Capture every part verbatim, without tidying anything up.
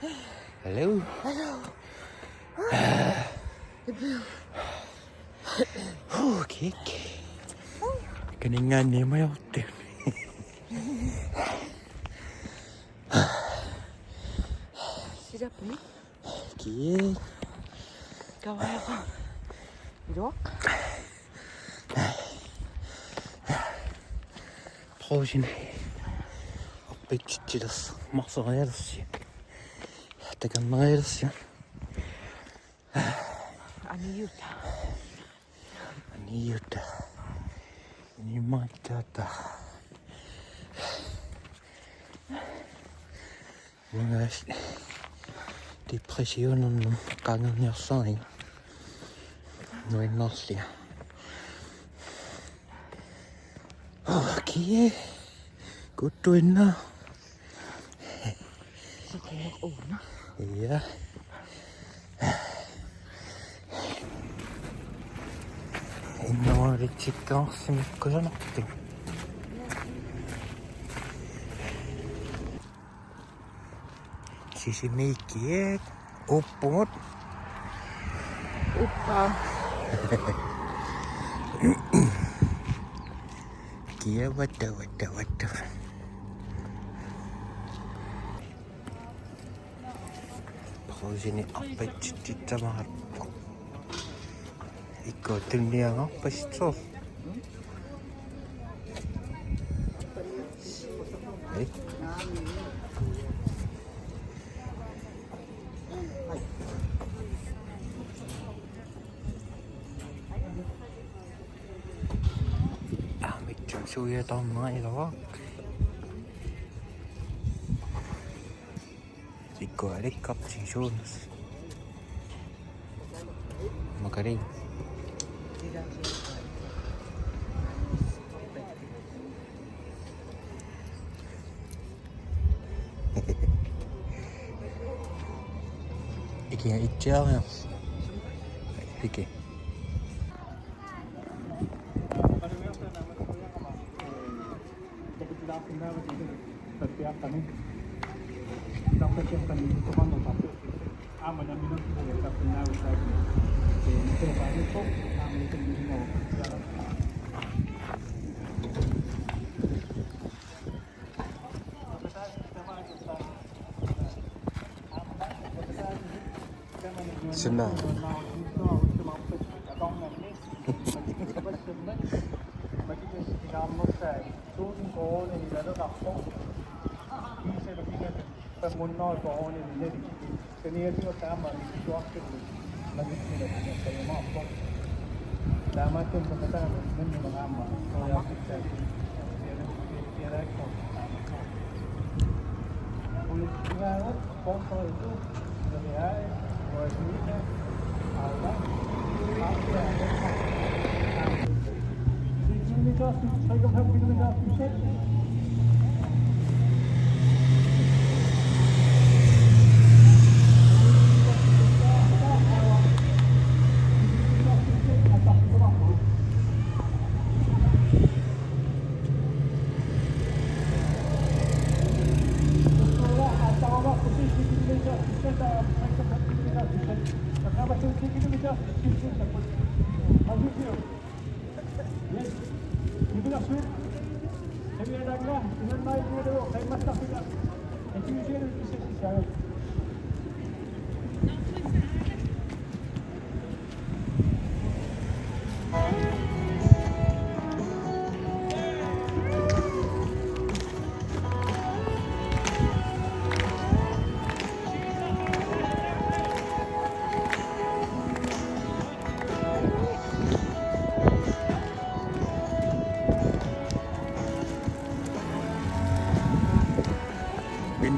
Hello. Hello. Huu, kiik. Kaningaanni imajorti. Sit up, eh? Kiik. Kavajaqa. Iluaq. Brugsen. Arpaatitsilersoq. Marsorialersi. Takannialersi. Aniuta. Aniuta. Nimakkata. Uangaas depressionernut qaangerniarsariga. Nuannerlia. Okay. Kuttuinna. Sikeq una. Ja. Innualitsikkaarsimikkusanartik. Sisimiikkiat uppugut. Uppa. Kia vatta, vatta, vatta. Brugseni arpaatitsittamaarpoq. Ikku tunniangaarpassuit. Ei. Aamma itsuusuiatarnera iluaq. Ikkualikkartik suunas. Makari. Ikia itsiarias. Piki. Suna. Taamaattumik tamatuma nammineq aamma soriarfissaatit pialaakkoq. Ulikkigaangat sponsoritut L'Oréal, Royal Sweden, Alba. Min.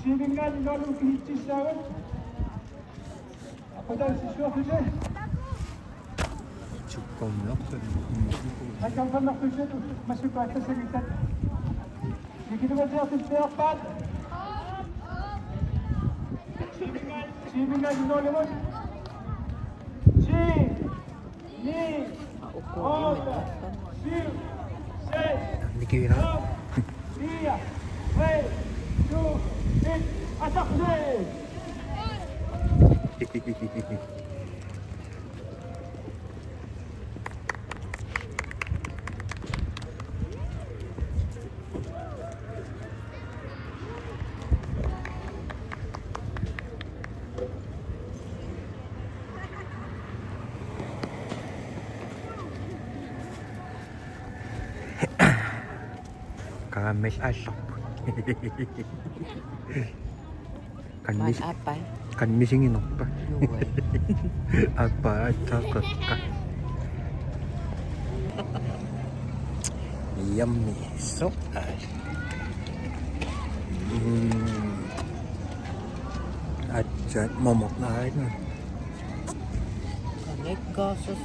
Sivinngaanniit nuannermi kisitsissaagut. Aputal sissuortuse. Sukkormiortut. Akampannertusut massukkut attassagittat. Sikinuatiartussaarpaat. Sivinngaanniit nuannermi. Ti. Ni. Otte. Syv. Seks. Nikiina. Fem. Fire. Tre. To. Et. Attack. Kaammal aallarput. Qannis-, Maan aappaa. Qannisiginerpa? Nuai. Aappaa aatsaaqqa. Yummy. So nice. Mm. Aatsaat momornaarina. Qaniggaassuugut.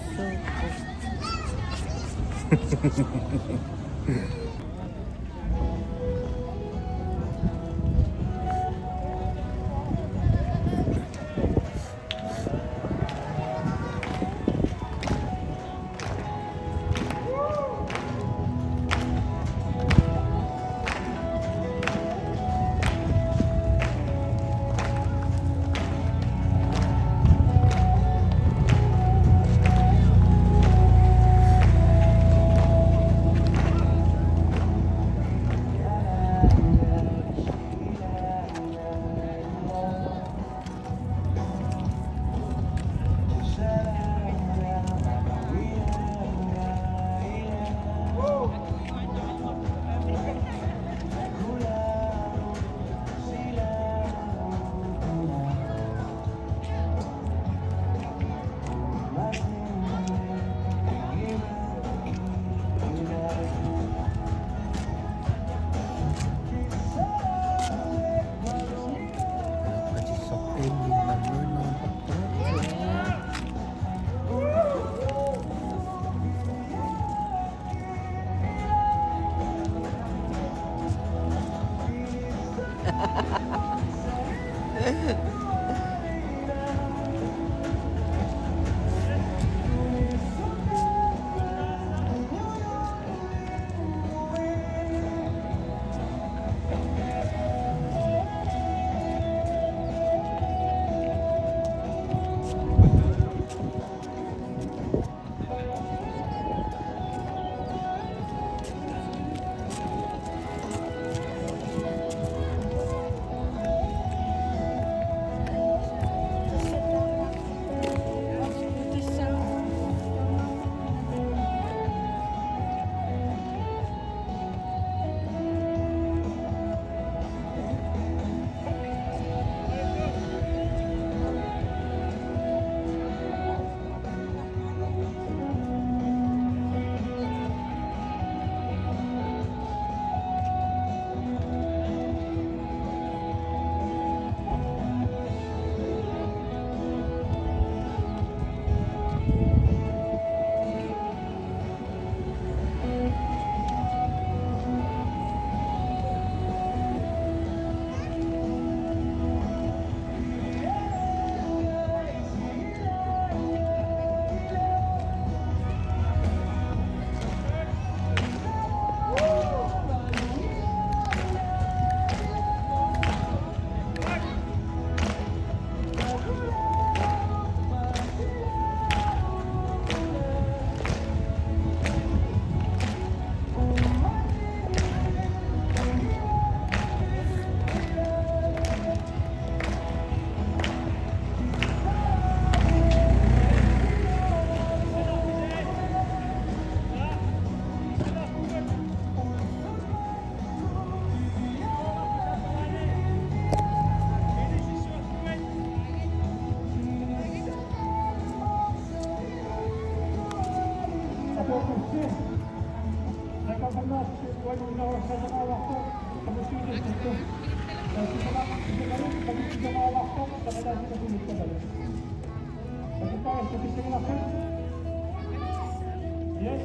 Yes.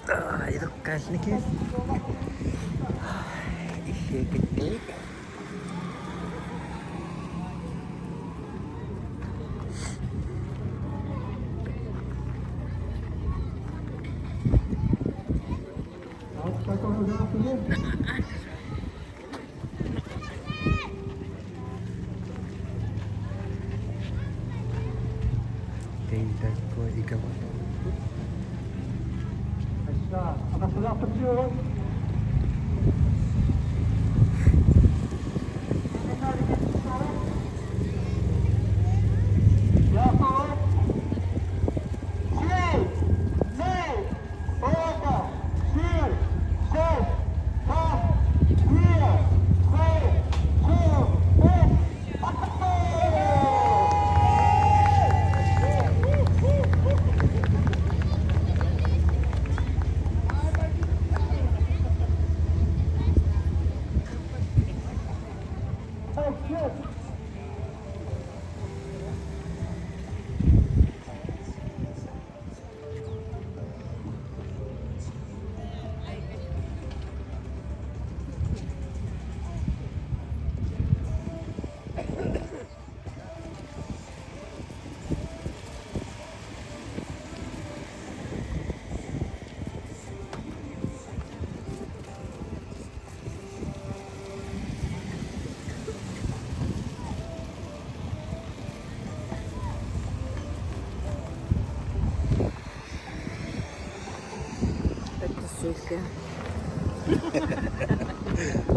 Aa, ilukkaannikiit. Illuakikkit. Tei takkua ikava.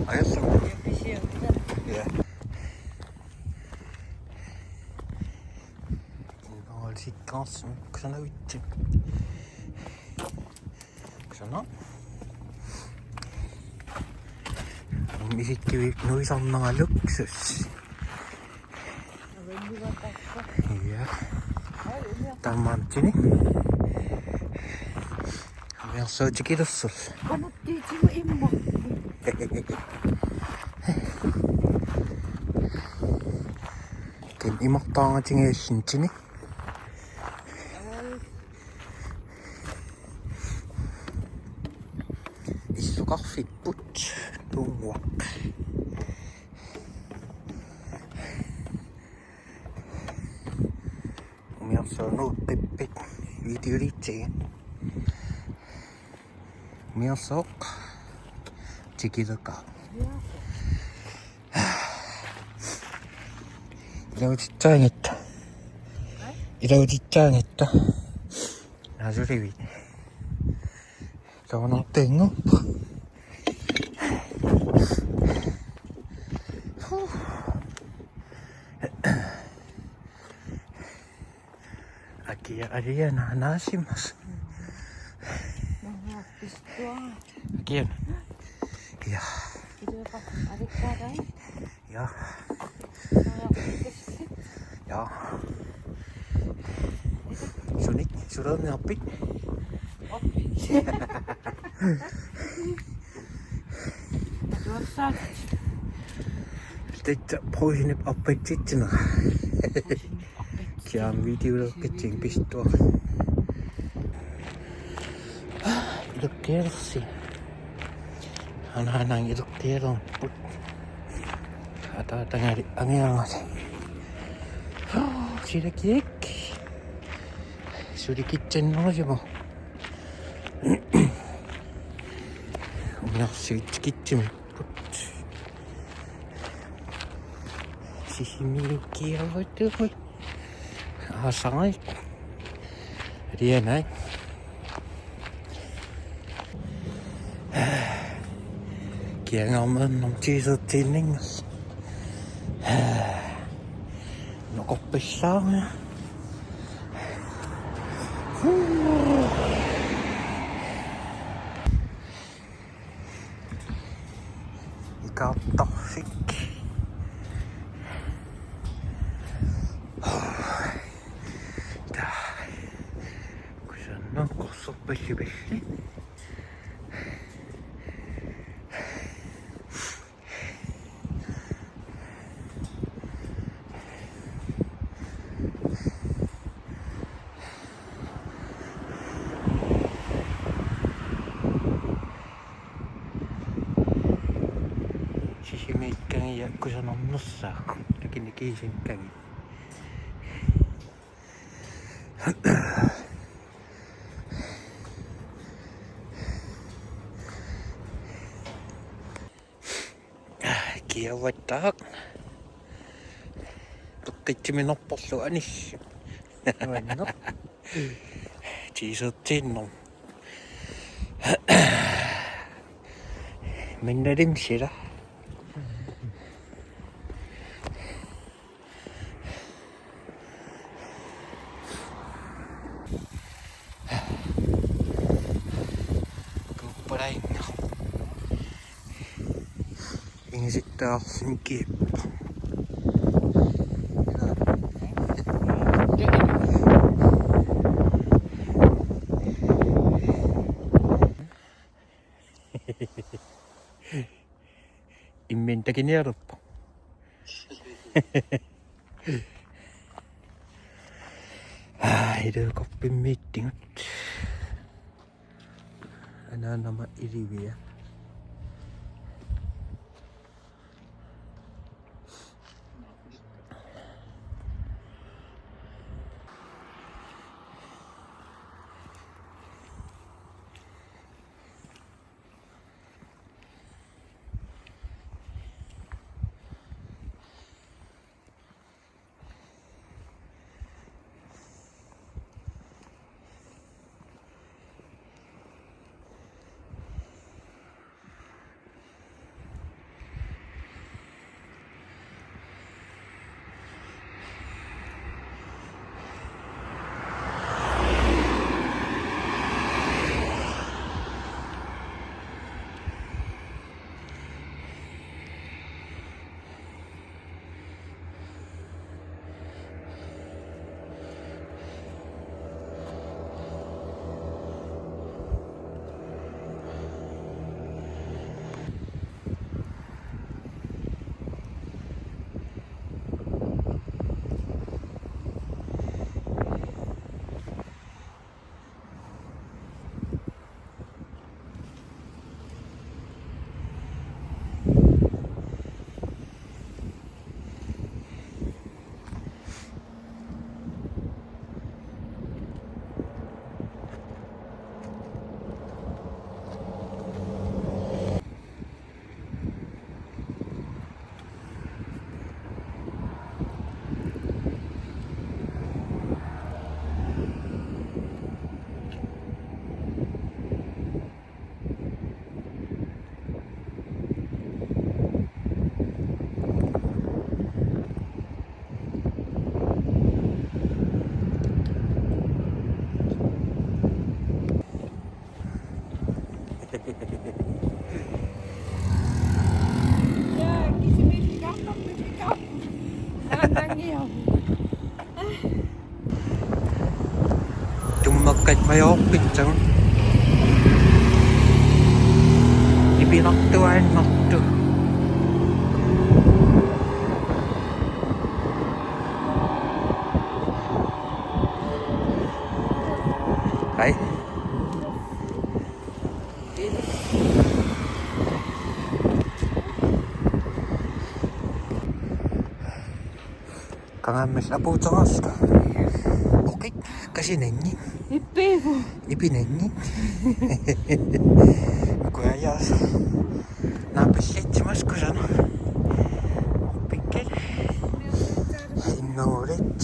Ajassama. Ja. Innoqarsikkaarsumik kusanavitsi. Kusana. Misikkivik nuisarnera luksus. Ja. Taamaammat tini. Umiarsuaq tikilersorlu. Qanuttiitigu imma. Kin imartaarnatigialluni tini. Issukarfipput tunnguaq. Umiarsuaq nuuqqippit videoliitsigit. Umiarsuaq tikileqaaq. Iluatitsaangatta. Iluatitsaangatta. Nasulivit. Soorunartinngu. Akia aliana naasimas. Akia. Ja. Ja. Ja. Sunik, sulerniarpit. Tuossa. Tassa Brugsenip oppatsitsinera. Kiam videoleqqitsinga pissuaq. Ilukkiarsi. Anaanang ilukkiarput. Ataatangali angiarngali. Silakiak. Sulikitsannerusimo. Umiarsuaq tikitsimik. Sisimiukkiarput. Aasarit. Rianai. Kiangaarnermut tiisertiinninga. Noqorpissaanga. Ikaartorsik. Simiikkagiaq kusanarnersaaq. Takinikisiikkagiaq. Kiavattaaq. Peqqitsiminerporlu anis. Uanneq. T-shirtiinnarmik. Minnalimsila. Kuppalainga. Ingisittaarsinkiippa. Imminut takiniaruppoq. Aa, ilukorpimmiittigut. Anaanama ilivia. Ja, kisimik pick up, pick up. Naanngiamu. Tummakkat majoorpitsagut. Ipinartuaannartu. Ai. Qangammillu apuuteqarluta. Oqit qasinanngit. Ippiivu. Ipinanngit. Kuajaasa. Naapallitsimasut kusanaq. Pikkit. Sinnuulit.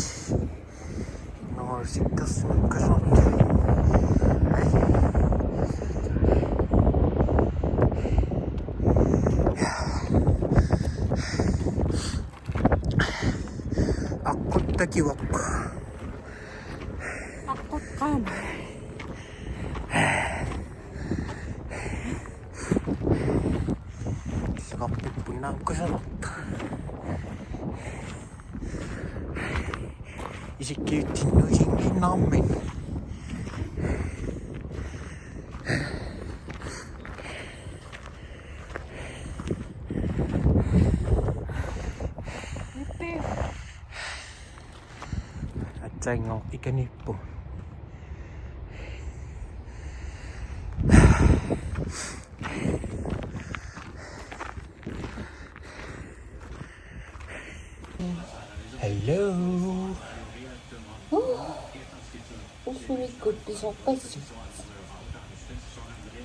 Nå, sikkersimaqqasoortut. Ai. Aqqut takivoq. Aqqut qaama. Sivarpippunnaam kusanartoq. Isikkiutsinnuusinngiinnarmik. Aatsaannguaq ikaniippugut. Hello. Ussuikkut pisorpassuit.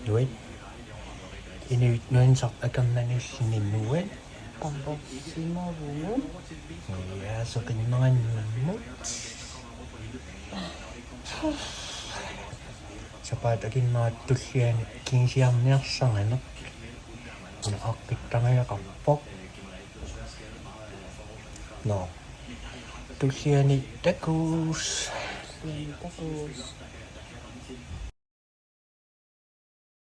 Nuit. Inuit nuannersartut akornanni ulluni nuat. Pamporsimavugut. Ja, soqinnerannimmut. Sapaatip akunnera tulliani kingisiarniarsarineq. Una aaqqittarneqarpoq. Nå. Tulliani takuss. Tulliani takuss.